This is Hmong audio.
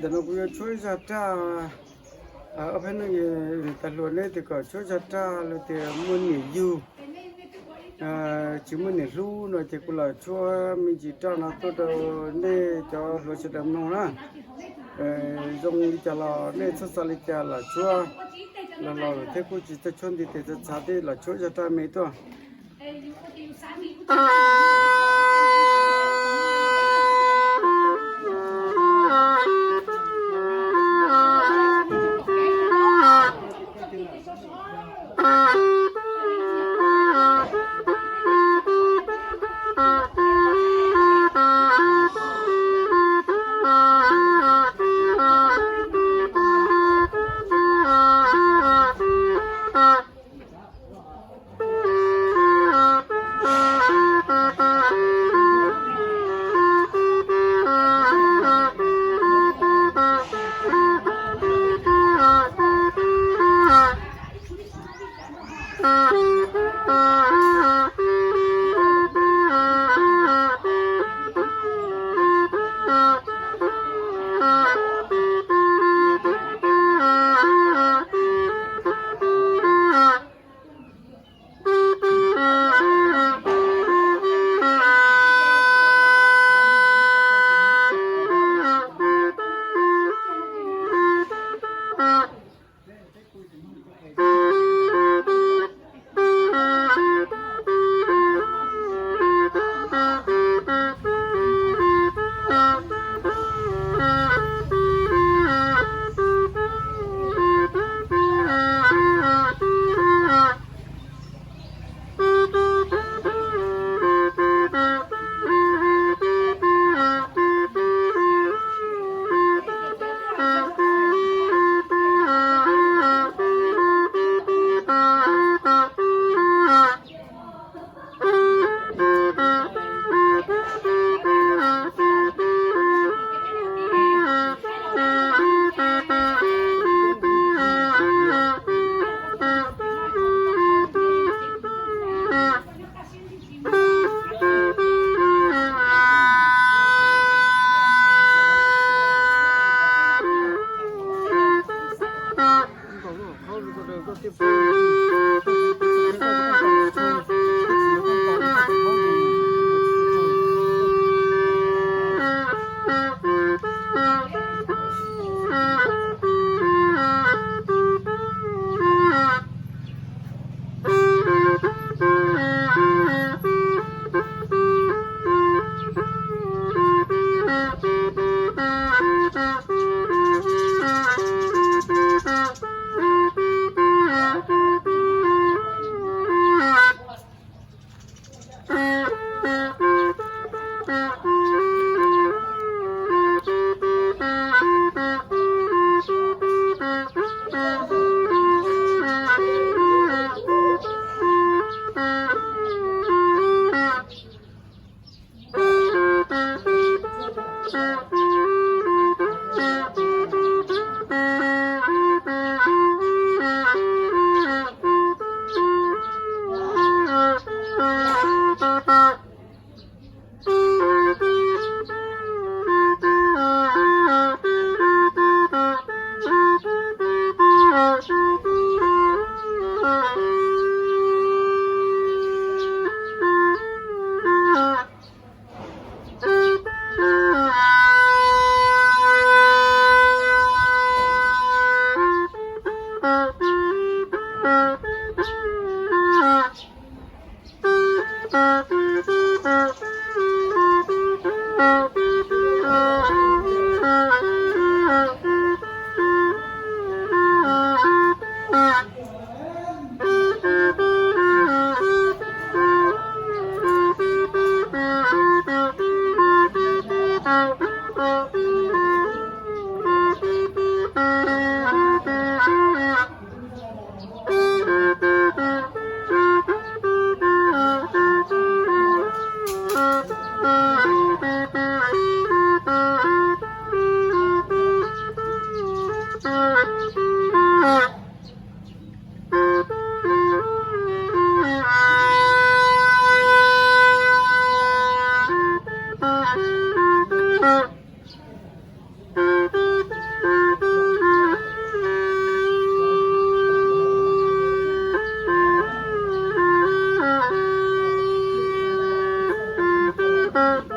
Ntawm no kuv yuav tshuab zaj raj, ob peb hnub tas hluas neb tias kom tshuab zaj raj los tias muaj niam yug tsis muaj niam hlub no ces kuv los tshuab me ntsis raj no tuaj rau nej cov hluas sawv daws mloog na. Zoo li cas los nej txhob xav li cas los tshuab los los thiab kuj tsis txawj tshuab nti tes txhav txhav tej los tshuab zaj raj me tuaj. Aa,